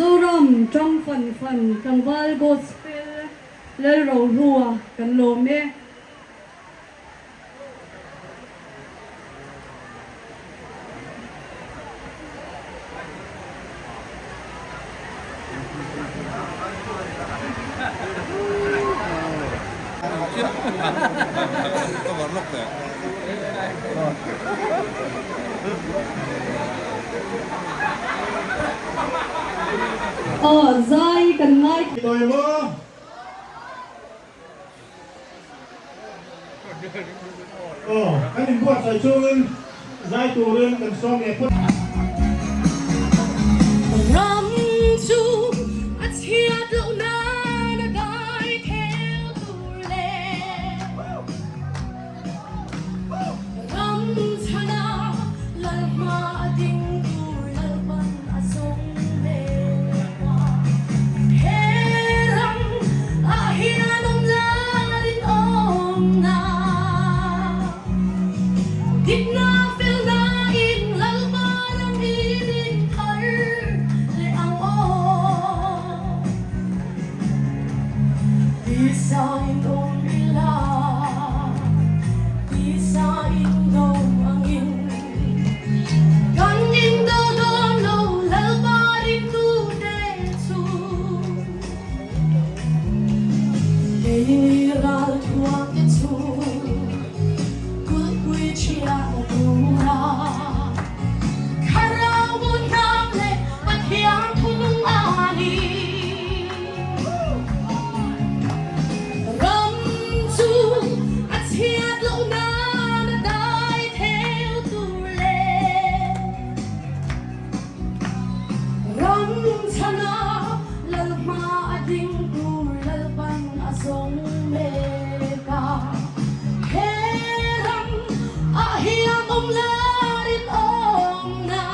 Zoram tang fan fan tlangval Gospel Lalrohlua kan lawm e. Aw zai kan ngai. Tawi maw? Aw, kan inbuatsaih chungin zai turin kan sawm leh phawt. Ram chu a chhiat loh nan a dai theu tur le Ram chhana lal hma a ding tur Lalpan a zawng mek a. He ram ah hian awm larin awmna dikna felna in Lalpa ram hi din thar leh ang aw. Tisa in awm ila, tisa in do angin kan indo dawn lo Lalpa ringtute chu. Keini ral thuamte chu kulhpui chhiatna tura Thlarau hmunhnam leh Pathian thunung a ni. Ram chu a chhiat loh nan a dai theu tur le Ram chhana lal hma a ding tur Lalpan a zawng mek a. He ram ah hian awm larin awmna.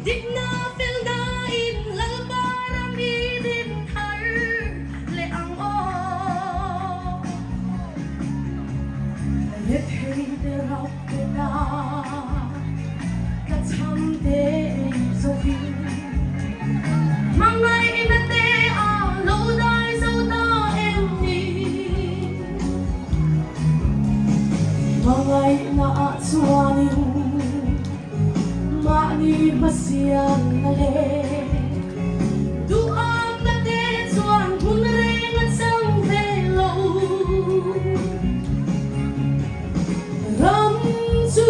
Dikna felna in Lalpa ram i din thar leh ang aw. Rethei te rap te ta ka cham te ei zovin hmangaihna te a lo dai zo ta em ni. Hmangaihna ah chuanin. Mahni hmasianna leh duhawmna te chuan hmun reng a chang ve lo. Ram chu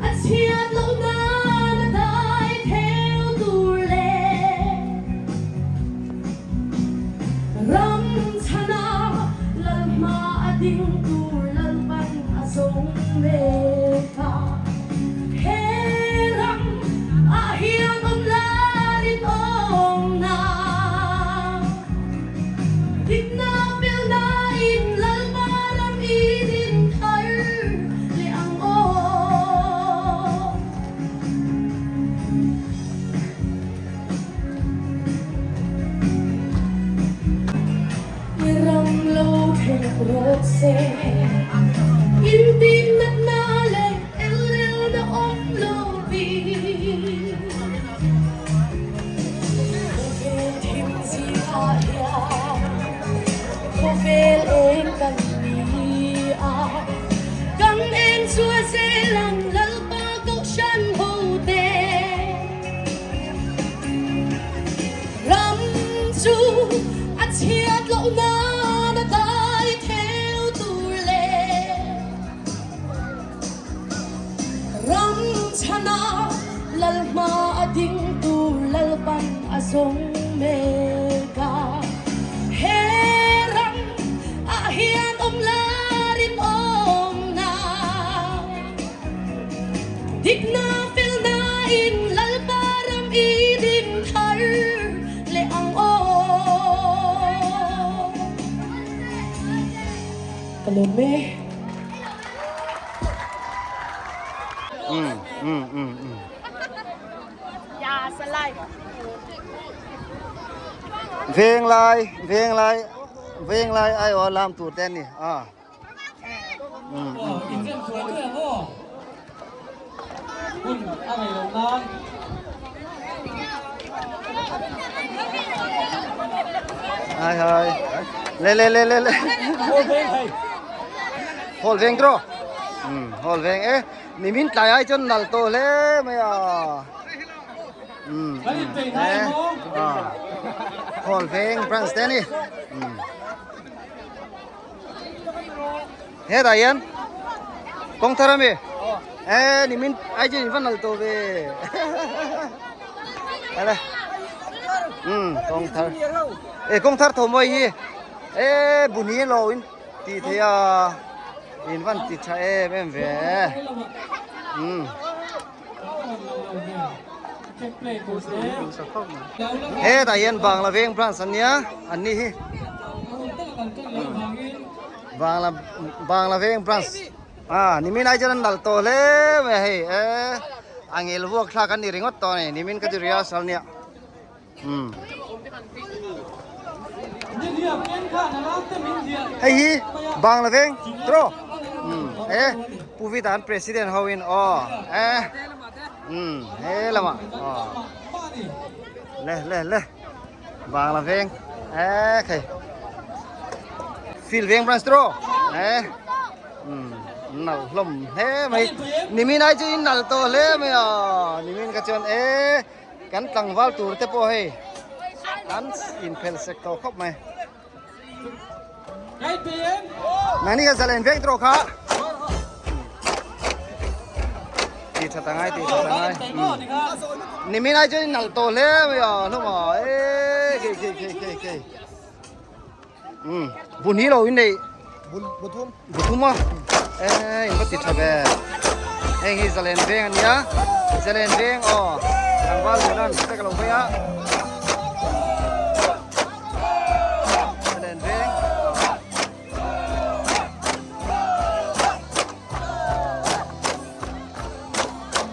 a chhiat loh nan a dai theu tur leh ram chhana lal hma a ding tur Lalpan a zawng mek a. He ram ah hian awm larin awmna dikna felna in Lalpa ram i din thar leh ang aw. I ram lo thleng rawh se. Intihnatna leh elrelna awm lo bik. Khawvel thim zingah hian khawvel eng kan ni a, kan eng chua zel ang Lalpa Kohhran hote. Ram chu a chhiat loh nan a dai theu tur le Ram chhana lal hma a ding tur Lalpan a zawng mek a. He ram ah hian awm larin awmna Dikna felna in Lalpa ram i din thar leh ang aw. Ka lawm e. Venglai venglai venglai aiawh lam tur te a ni a. Hai hai. Le le le le le. Hol veng tro. Um hol veng e. Ni min tlai ai chon nal to hle mai a. Um. E. Hol veng branch te ni. Um. He dah hian kawng thar ami e nimin ai chu in va nal tawh ve ale um kawng thar e kawng thar tho mawi hi e buni lo in ti thei a in van ti tha em em ve um Hetah hian Bangla Veng branch an nia an ni hi Bangla Bangla Veng branch ah nimin ai chuan an nal tawh hle mai a hei e a ngel vuak thlak an ni ringawt tawh a ni nimin ka chu rehearsal nia umm hei hi Bangla Veng tawh umm e Pu Vita an president ho in aw e umm he lamah aw le le le Bangla Veng e khai Field Veng branch tawh e umm nal hlawm hle mai nimin ai chu in nal tawh hle mai a nimin ka chuan e. Kan tlangval tur te pawh hei an inphel sek tawh khawp mai. Nangni kha zalen vek tawh kha. Ti tha ta ngai ti tha ta ngai. Nimin ai chuan nal tawh hle mai a hlawm a e ke ke ke ke ke. Bun hi lo in nei buthum buthum a e in va ti tha ve heng hi zalen veng ania zalen veng aw tlangval hun an tek lo vei a zalen veng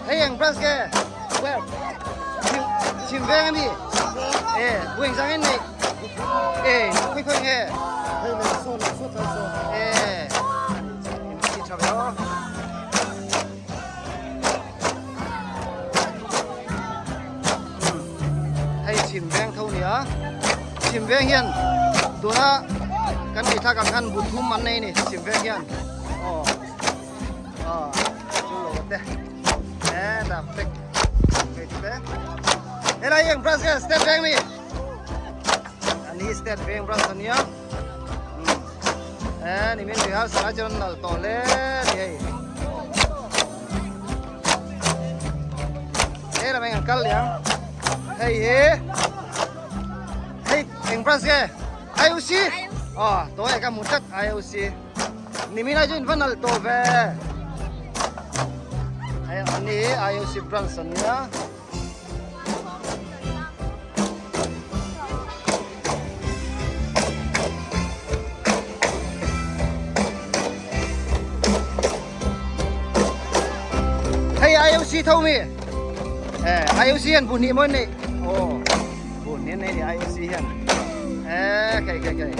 hei eng branch ke chim chim veng ami e bueng zang in nei e khoi khoi nge Hei le so le so tlai so. E in ti tha ve o. Hei chim veng tho nia chim veng hian tuna kan ei thak ang khan buthum an nei ni chim veng hian aw Ờ, chu lo te. Nè, đạp tích. Cái te. Thế đây yang Brazil State Bank mi. Ani State Bank Brazil nia. Ê, ni min riha sa chon nal to le ni hei. Thế là mình ăn cắt liền. Hei he. Hei, eng Brazil. IOC. Ờ, tôi cái muốn chắc IOC. Nimin ai chu in va nalh tawh ve. Hei an ni hi IOC branch an nia. Hei IOC tho mi. Eh IOC hian bu hnih maw an neih. Aw bu hnih an nei ni IOC hian. Eh kei kei kei.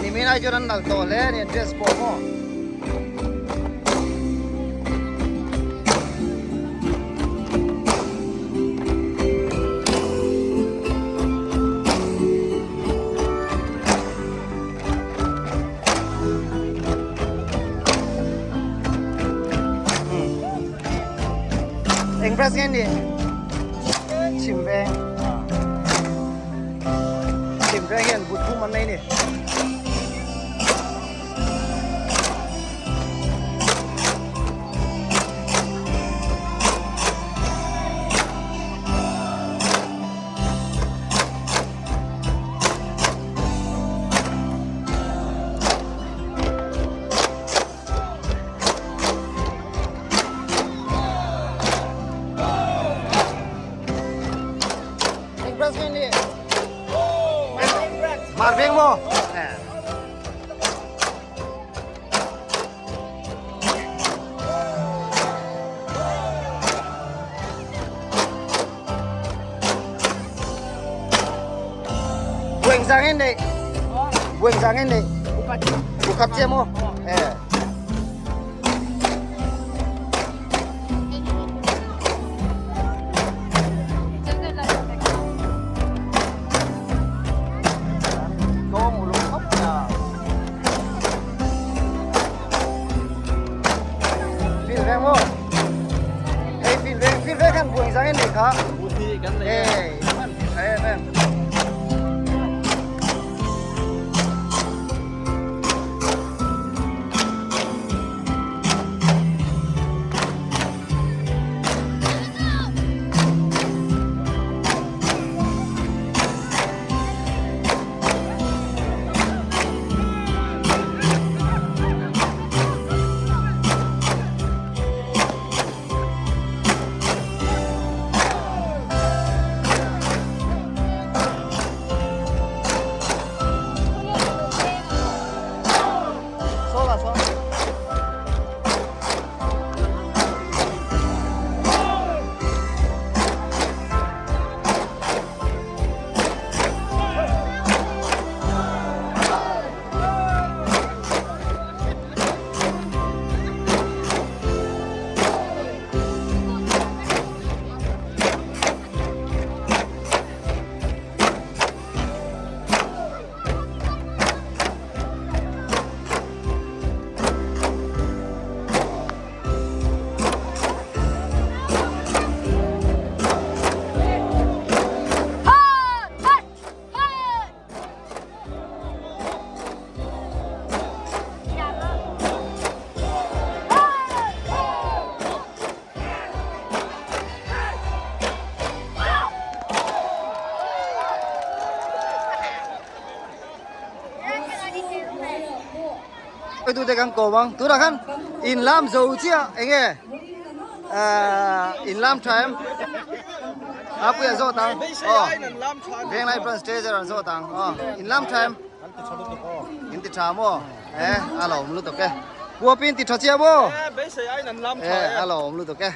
Nimin ai chuan an nal tawh hle a ni an dress pawh maw. Eng press nge ni? Chim veng. Chim veng hian but thum an nei ni. Mar veng maw? Bueng zang in nei. Bueng zang in nei. Bukhat che mo. Eh. khan buh engzah nge nei kha? Buh hnih kan nei a. Ei, hman tha em em. Tute kan kawm ang tunah khan in lam zo chiah eng nge in lam tha em a puia zawt ang aw venglai branch treasurer an zawt ang aw in lam tha em in ti tha maw e a lo awm lutuk e puapin ti tha chiah maw e a lo awm lutuk e.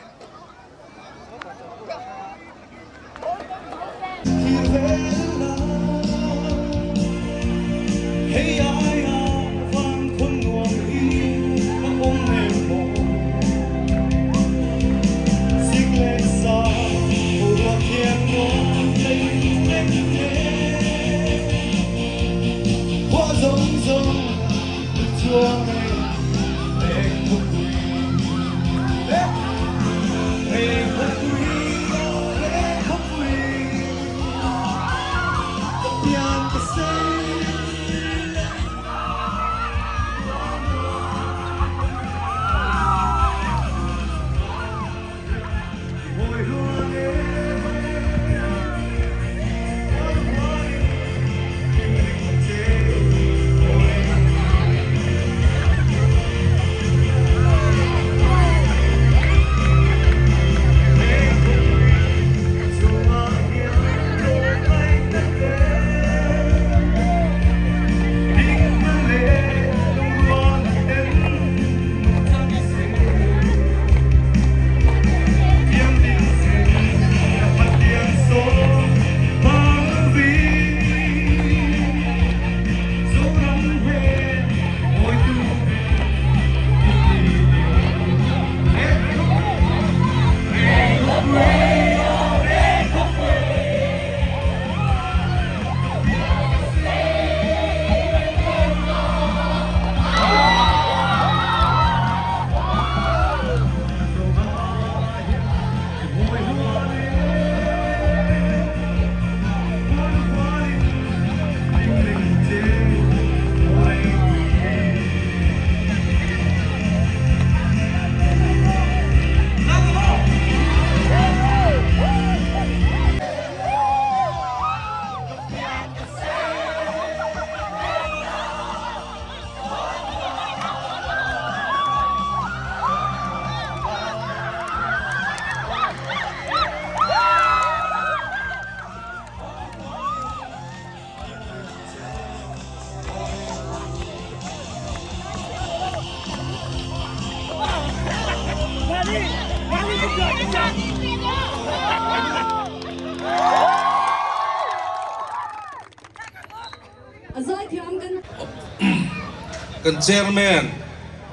Kan Chairman,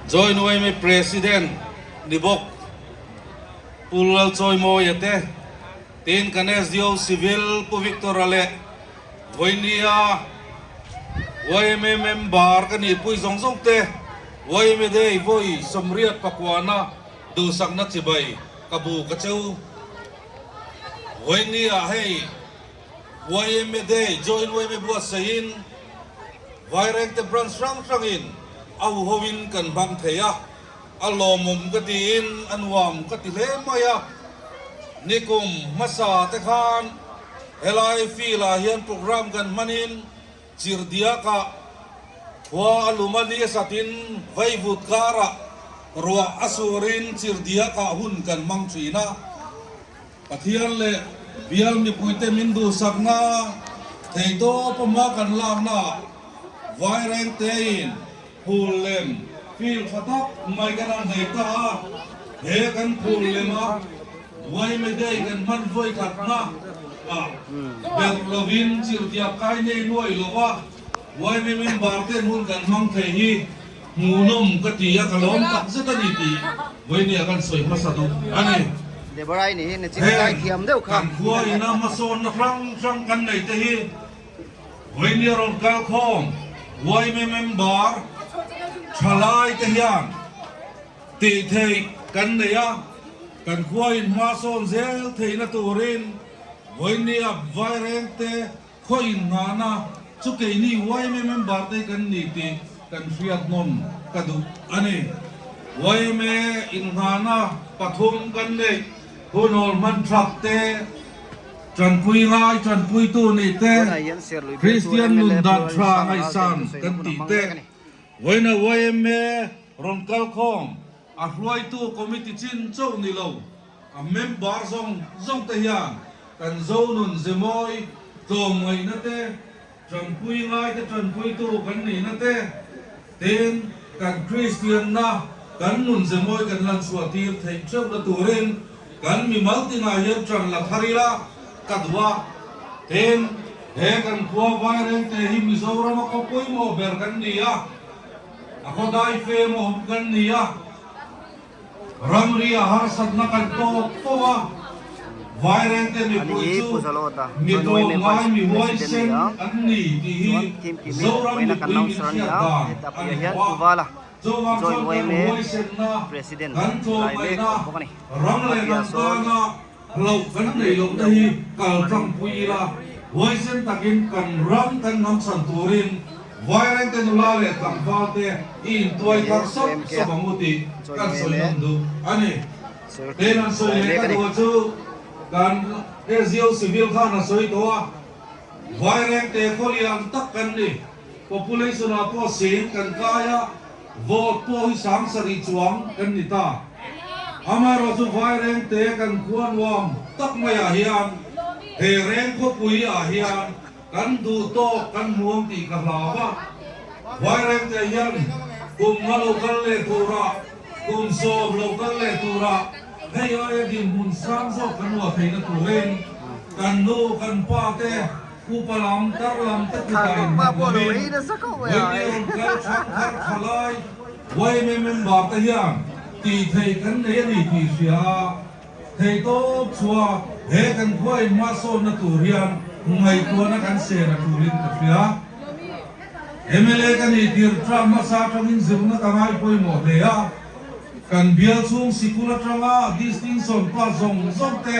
Joint YMA President ni bawk Pu Lalchawimawia te, tin kan SDO Civil Pu Victor-a leh Vawinia yma member ka nihpui zawng zawng te yma Day vawi 84 duhsakna chibai ka bu ka cheu. Vawinia hei YMA Day Join YMA buatsaihin Vairengte branch hrang hrangin a huhoin kan hmang thei a, a lawmawm ka tiin a nuam ka ti hle mai a. Nikum hmasa te khan helai field ah hian program kan hmanin Chirhdiakah khua a lum a ni a satin vaivut karah ruah a surin Chirhdiakah hun kan hmang thin a. Pathian leh bial mipuite min duhsakna theihtawp a hma kan laknaah Vairengtein phul lem field tha tak mai kan han nei ta a. He kan phul lema Vaime Day kan hman vawi khatna ah berh lovin chirhdiak kai nei nuai lova Vaime member ten hun kan hmang thei hi hmuhnawm ka ti a, ka lawm tak zet a ni tih Vawinia kan sawi hmasa duh a ni. Heng kan khua ina hmasawnna hrang hrang kan nei te hi Vawinia rawn kal khawm Vaime member thalai te hian Tih theih kan nei a, kan khua in hma sawn zel theihna turin Vawinia Vairengte khaw innghahna chu keini yma member te kan ni tih kan hriat nawm ka duh a ni. Yma innghahna pathum kan neih hunawl hman thak te, tanpui ngai tanpuitu nih te, Kristian nun dan tha ngaihsan kan tih te, Vawiina yma rawn kal khawm a hruaitu committee chin chauh ni lo, a member zawng zawng te hian kan Zonun Zemawi tlawmngaihna te, tanpui ngai te tanpuitu kan nihna te, tin kan Kristianna kan nun Zemawi kan lanchhuah tir theih theuhna turin kan mimal tinah hian tan la thar ila ka duh a. Tin, he kan khua Vairengte hi Mizorama khaw pawimawh ber kan ni a, a khaw daifem a awm kan ni a, ramri a harsatna kan tawk fo a, Vairengte mipui chu mi tlawmngai mi huaisen an ni tih hi Zoram mipui min hriat dan a ni tawh a. Chuvang chuan kan huaisenna, kan tlawmngaihna, ram leh hnam tana Hlauh kan neih loh te hi kal tlangpui ila, huaisen takin kan ram kan hnam chhan turin Vairengte nula leh tlangval te i intuai thar sawp sawp ang u tih kan sawi nawm duh a ni. Tin an sawi leh ka duh chu kan SDO Civil khan a sawi tawh a, Vairengte khawlian tak kan ni, population ah pawh sing kan kai a, Vote pawh hi 7000 chuang kan ni ta. Amaherawh chu Vairengte kan khua nuam tak maiah hian he reng khawpui ah hian kan duh tawk kan hmuam tih ka hlau a. Vairengte hian kum nga lo kal leh turah, kum 10 lo kal leh turah hei aia dinhmun sang zawk kan uah theihna turin kan nu kan pa te, Upa lam tar lam te kutah innghat lovin Vawinia rawn kal thang thar tha lai YMA member te hian tih theih kan nei a ni tih hria a, theihtawp chhuah he kan khua inhmasawnna tur hian ngaihtuahna kan sen a tulin ka hria. Mla ka nih tir tram hmasa atangin zirna ka ngai pawimawh hle a, kan bial chhung sikul atanga distinction pass zawng zawng te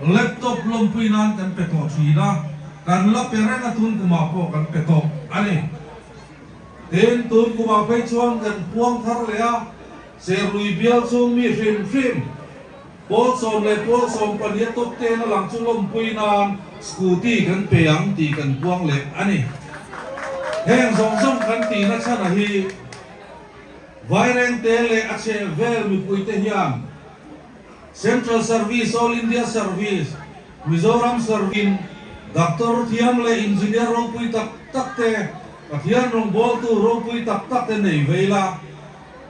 Laptop lawmpui nan kan pe tawh thin a, kan la pe reng a tun kumah pawh kan pe tawh a ni. Tin, tun kumah phei chuan kan puang thar leh a, Serlui bial chung mi hrim hrim, pawl 10 leh pawl 15 a top ten a lang chu lawmpui nan scooty kan pe ang tih kan puang leh a ni. Heng zawng zawng kan tihna chhan a hi Vairengte leh a chhehvel mipuite hian Central Service, All India Service, Mizoram Service, Doctor thiam leh Engineer ropui tak tak te, Pathian rawngbawltu ropui tak tak te nei ve ila,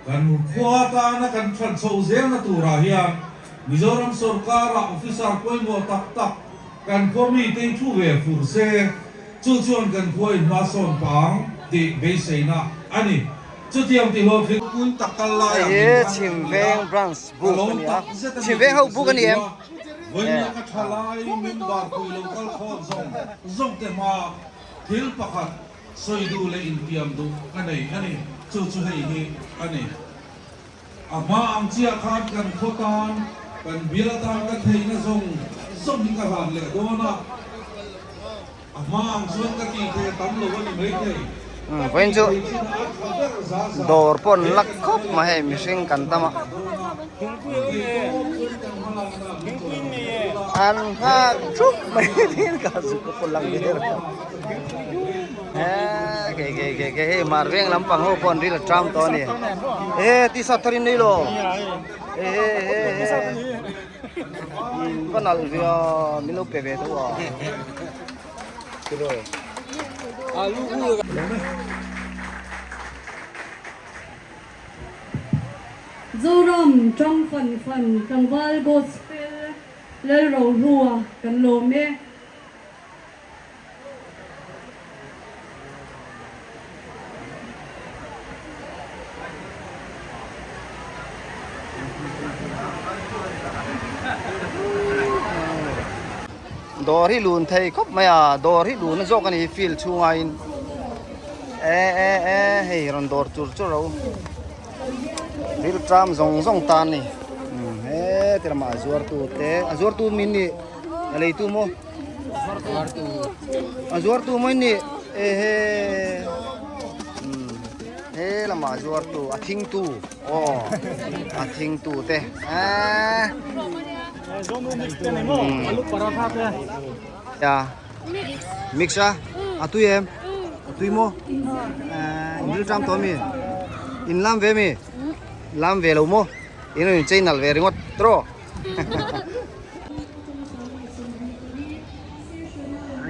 kan khua atana kan that chhoh zelna turah hian Mizoram sorkara officer pawimawh tak tak kan khua mite hi thu ve fur se, chu chuan kan khua in hmasawn pang tih beiseina a ni. Chutiang ti hlawhtling pui tak kal laiah Hei min hi khan a Chhim ti a, Veng Branch ka buk a lawm ni a, tak zet a ni Chhim Veng tih ho ka buk sawi a ni duh em? a, vawiin ka tha lai min bar pui lo kal khawm zawng zawng te hma thil pakhat sawi duh leh intiam duh ka nei a ni, chu chu hei hi a ni. A hma ang chiah khan kan khaw tan, kan bial tan ka theihna zawng zawng hi ka hlan leh dawn a, a hma ang chuan ka tih thei a tam lo a ni maithei. Ka Vawiin tih chu thei chinah a tha ber za za dawr pawh an he lak kan khawp hma mai hei lakna mihring kan tam a. kan dawn a, theihtawp chuan kan hma lakna min chawi ang zel a, An he nghak kan thup hma mai lakna niin ka zuk ka pawh lang ve reuh a. He ke ke ke hei mar veng lampang ho pawh an ril a tram tawh a ni. E t-shirt thar in nei lo. E he he he. In va nalh ve a min lo pe ve deuh a. Zoram tang fan fan tlangval gospel Lalrohlua kan lawm e. Dawr hi lun thei khawp mai a, dawr hi lun a zawk a ni field chhunga in e e e hei rawn dawr chur chur ro ril tram zawng zawng tan a ni he ti lamah a zuar tu te a zuar tu min nih a lei tu maw. A zuartu mai ni e he he lamah zuartu a thingtu aw a thingtu te eh ya mix a a tui em a tui maw eh in ril tram tawh mi in lam ve mi lam ve lo maw in rawn inchei nalh ve ringawt tawh.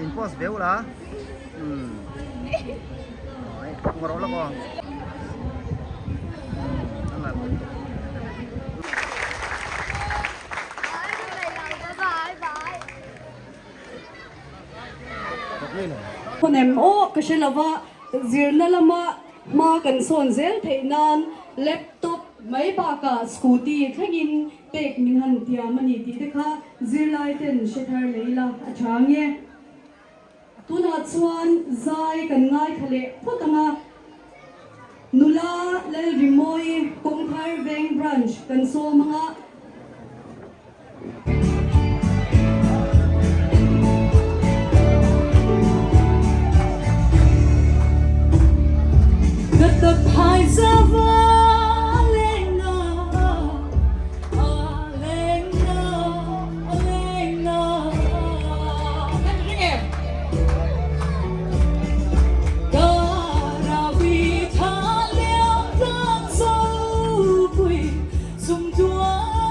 In post ve ula umm hei rawh lawk aw a nalh lutuk. Khaw aw ka hre lova zirna lama hma kan sawn zel theih nan laptop mai bakah scooty thlengin Pek min han tiam a ni tih te kha zirlai ten hre thar leh ila a tha nge. Tunah chuan zai kan ngaithla leh phawt ang a, nula Lalrimawi Kawngthar Veng Branch kan sawm ang a. Ka taphai zava lenga a lenga a lenga Ka rawi tha liam tlang zo pui sum tuar.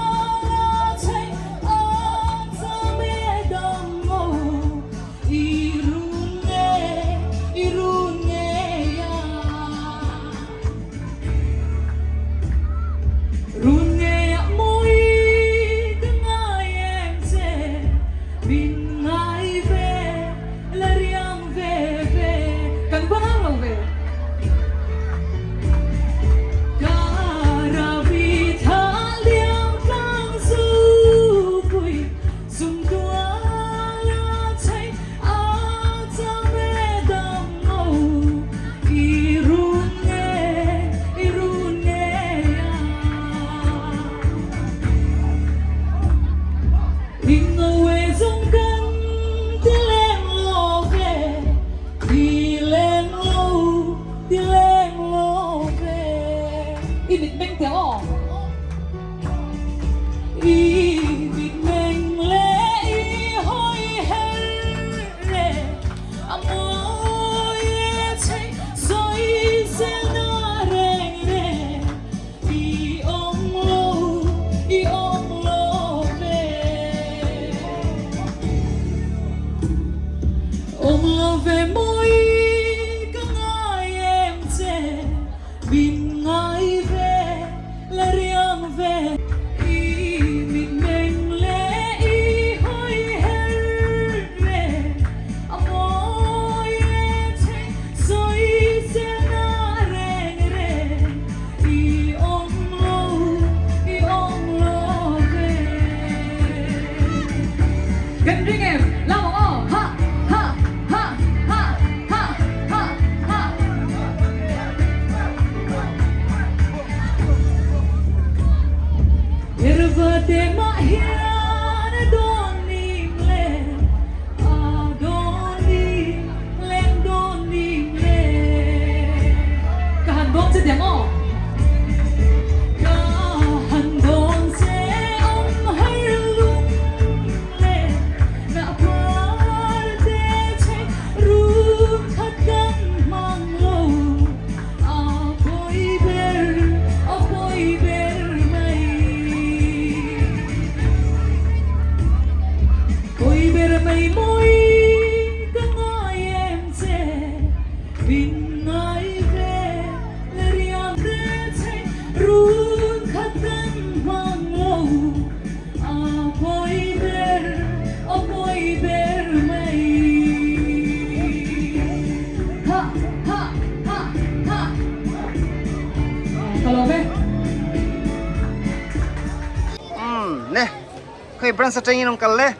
Khawi branch atangin rawn kal le?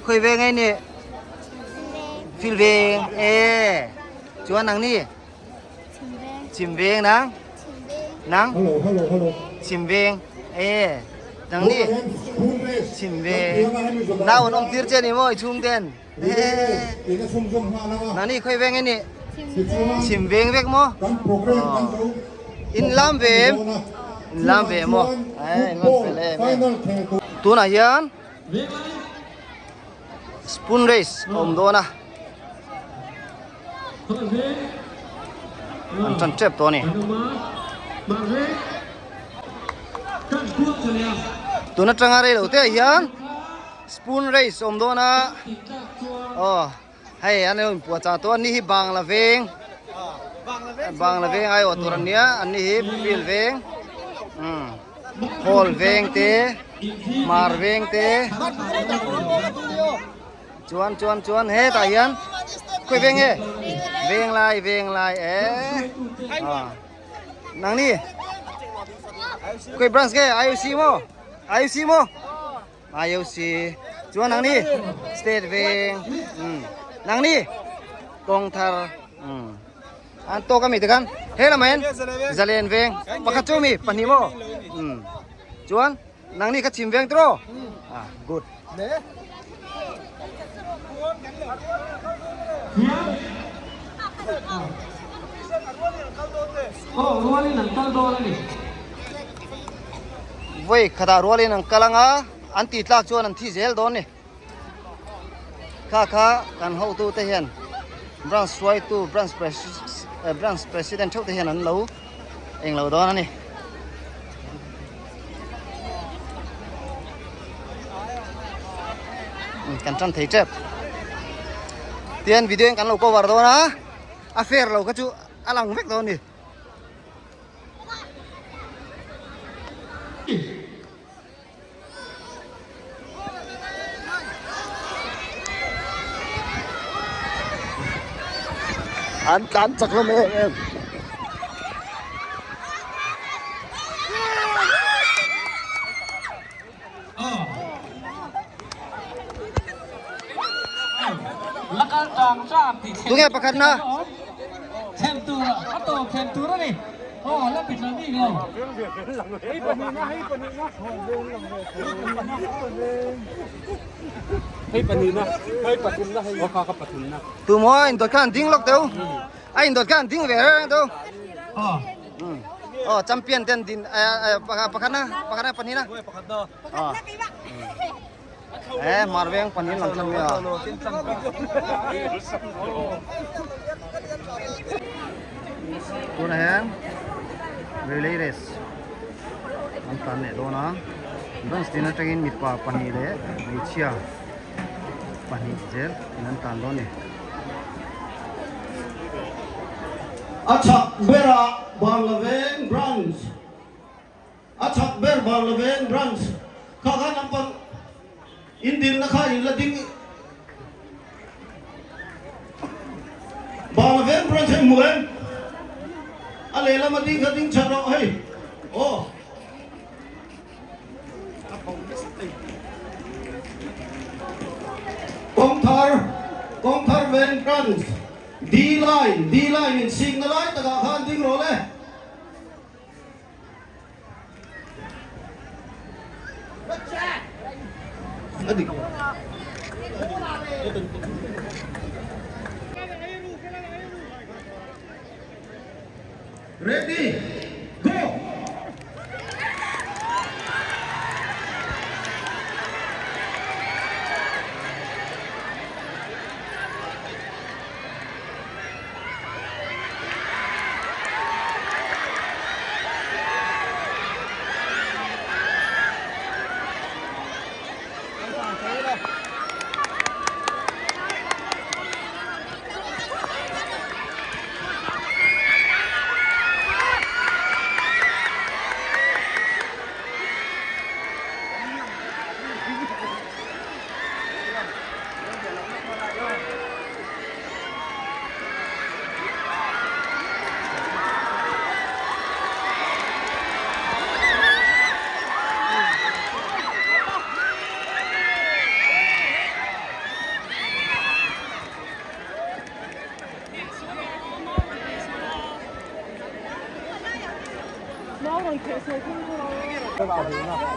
Khawi veng ei ni? Fil veng. E. Chuan nang ni? Chim veng nang? Nang? Hello hello hello. Chim veng. E. Nang ni? Chim veng. Nau an awm tir che ni maw i chhung ten? Nang ni khawi veng ei ni? Chim veng vek maw? In lam ve em? In lam ve maw? In rawn fel em em. Tunah hian spoon race a awm dawn a. An tan tep tawh a ni. Tun atanga rei lo te ah hian spoon race a awm dawn a. Aw. Hei an lo inpuah chah tawh a ni hi Bangla veng Bangla veng aiawh tur an nia an ni hi Field veng umm Hall veng te Hmar veng te chuan chuan chuan hetah hian khawi veng nge veng lai veng lai eh nangni khawi branch nge IOC maw IOC maw. IOC chuan nang ni state veng nang ni kawng thar an tawk ami te khan he lamah hian zalen veng pakhat chu ami pahnih maw chuan nang ni kha chhim veng tiraw ah good. Vawi khatah rualin an kal ang a, an tih tlak chuan an thi zel dawn ni. Kha kha kan hotu te hian branch hruaitu branch branch president theuh te hian an lo eng lo dawn a ni. Kan tan thei tep. Tian video in kan lo cover dawn a, a fair lo kha chu a lang vek dawn a ni. An tlan chak hlawm em em. Tunge pakhat na? Tu maw a indawt khan ding lawk teu a indawt khan ding ve reng teu aw champion ten din pakhat na pakhat na pahnih na e mar veng pahnih lang tlang a tunah hian relay race an tan leh dawn a branch tin atangin mipa pahnih leh hmeichhia pahnih zel in an tan dawn a ni. A chhak berah Barlaveng Branch A chhak ber Barlaveng Branch kha khan nampang in dinna kha in la ding Barlaveng Branch hei hmu em? A lehlam a ding kha ding chhan rawh hei aw. Kawngthar Kawngthar Veng Branch D line D line in sikna lai takah khan ding rawh le. Ready, go!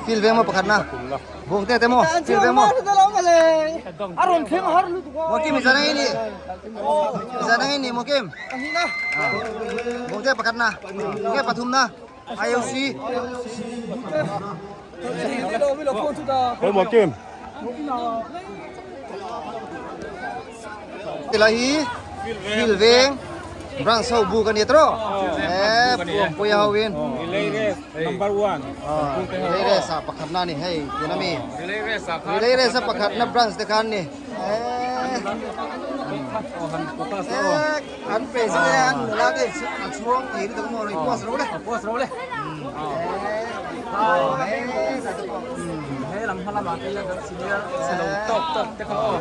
Field veng maw pakhat na Buang te te maw Field veng maw Mokim i zan ang ini I zan ang ini Mokim Buang te pakhat na Nge pathum na IOC Mokim Tilai hi Field veng branch ho buk a ni tawh e puang puia ho in Relay race number 1 Relay race ah pakhat na ni hei tuna mi Relay race ah Relay race a pakhat na branch te khan ni e an president an nula te a chhuang thei lutuk maw rawn post ro le post ro le he lam hma lamah te hian kan senior se lo tawk tawk te kha aw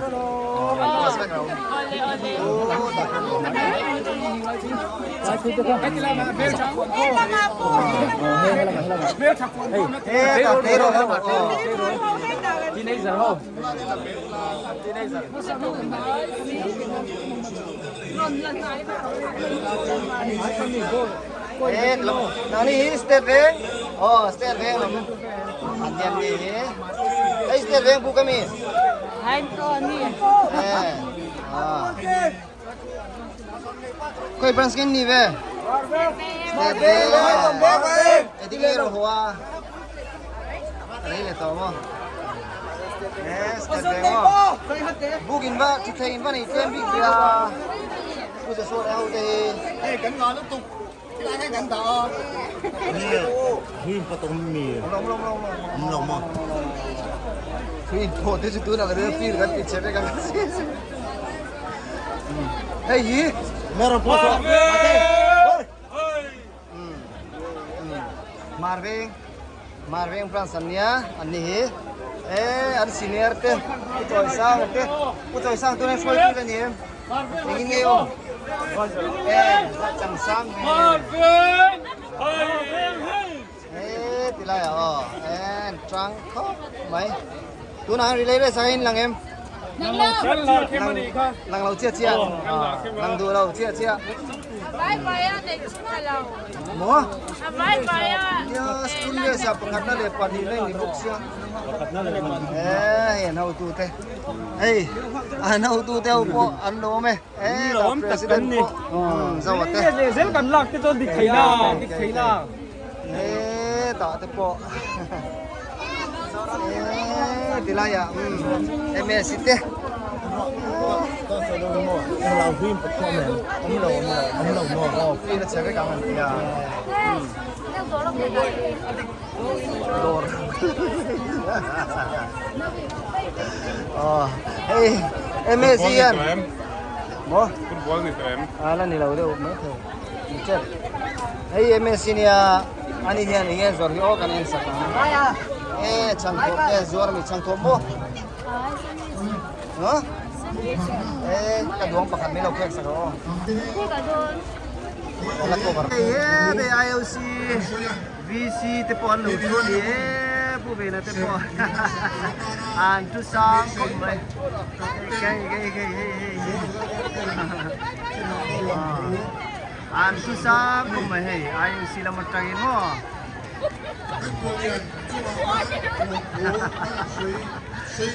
teenager ho teenager Nani hi state veng oh state veng lam an hian mi hi hei state veng buk ami khoi branch nge ni ve state veng eting nge ro hoa rei le tawh maw state veng maw buk in va thutthleng in va nei tlem bik ve a. Pu Joshua leh ho te hi. Hei kan ngah lutuk tilai hian kan dah a. Nge hui in patawng mi. Awm lo awm lo awm lo. Awm lo maw. Thui in pawh te chu tunah kan feel kan ti che vek ang. Hei hi. Meron post. Marveng Marveng branch an nia an ni hi e an senior te Pu Chawisang te Pu Chawisang tuna hruai tu a ni em engin nge aw e Changsang Marveng e tilai ah aw e tang khawp mai tunah hian relay race ah hian lang em Lang lo chiah chiah. Lang duh lo chiah chiah. Maw? Nia school race ah pakhatna leh pahnihna in ni bawk sia. Eh hei an hotu te. Hei an hotu te ho pawh an lo awm e. Eh president pawh zo a te. Zel kan lak te chuan dik thei la dik thei la. Eh tah te pawh. Eh tilai ah MS te. Feel a che vek ang an ti a. Dawr. Aw hei MS hian. Maw? Football ni tawh em? A la ni lo deuh mai thei. Ni Hei MS nia ani hian enge zawrh hi aw kan en sak ang. E chhangthawp te zuar mi chhangthawp maw? Huh? E ka duang pakhat min lo khek sak rawh aw. La cover. Hei he te IOC VC te pawh an lo thu a ni e pu vena te pawh an thu sang khawp mai. Hei hei hei hei hei hei. An thu sang khawp mai hei IOC lam atangin maw.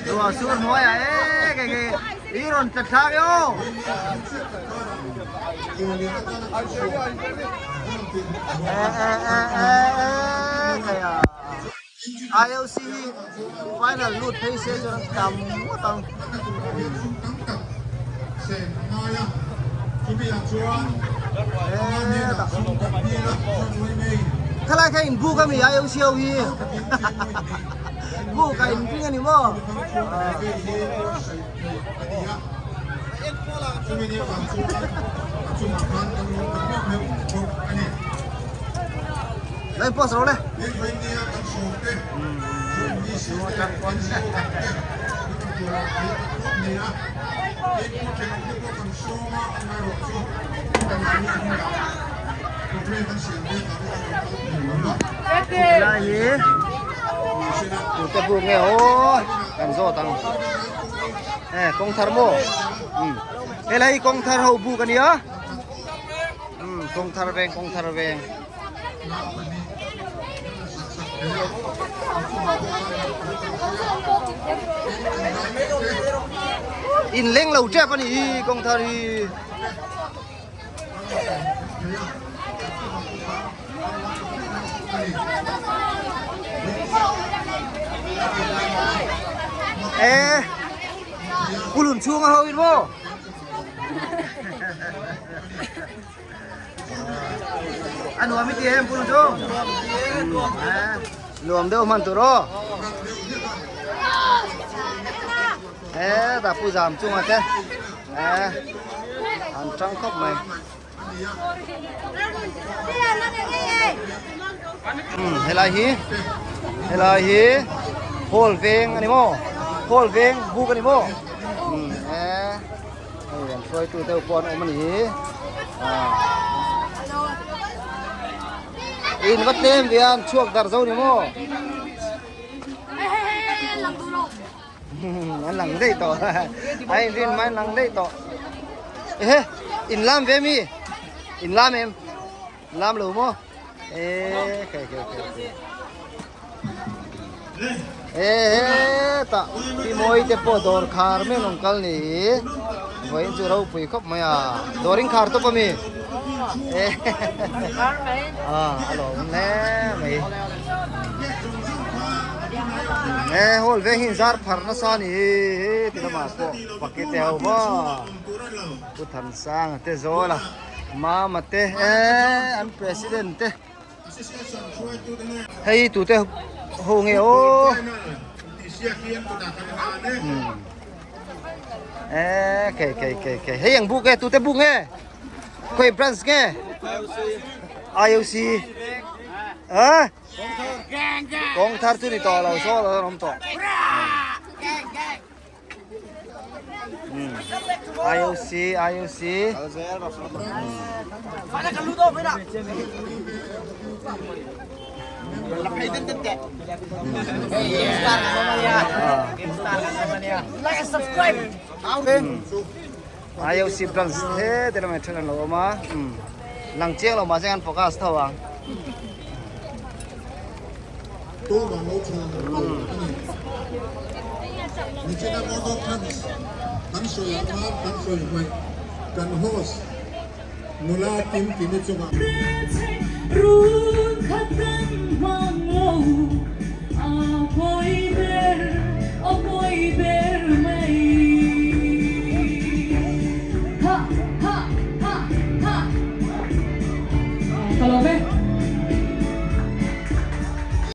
Ruah sur hnuaiah e kei kei i rawn tla thlak e aw. E e e e e kei a. IOC hi final lut phei se chuan an tam ngawt ang. Khalai kha in book ami IOC ho hi book a in ring ani maw. Lai post ro le. Lai hi tute buk nge aw kan zawt ang e kawng thar maw helai hi kawng thar ho buk a nia kawng thar veng kawng thar veng. In leng lo tep a ni hi kawng thar hi. E pulun chhunga ho in maw a nuam i ti em pulun chung nuam deuh hman tur aw e ta pu zam chunga te e an tang khawp mai Helai hi helai hi hall veng ani maw hall veng buk ani maw e hei an hruaitu deuh pawh an awm ani hi in va tlem ve a an chhuak darh zo ni maw An lang daih tawh a in rin mai an lang daih tawh ehe in lam ve mi in lam em lam lo maw e khe khe khe khe e he ta pi mawi te pawh dawr khar mai an awm kal ni vawiin chu ropui khawp mai a dawr in khar tawp a mi e a a lawm hle mai. E hall veng hi zar phar nasa a ni hi ti lamah pawh bucket te ho maw Pu Thansanga te Zawla Mama te e an president te hei tute ho nge aw e kei kei kei kei hei ang buk e tute buk nge khawi branch nge IOC a Kawng thar chu ni tawh lo saw lo an awm tawh. IOC IOC IOC branch he te lamah then an lo awm a lang chiang lo mahse an focus tho ang.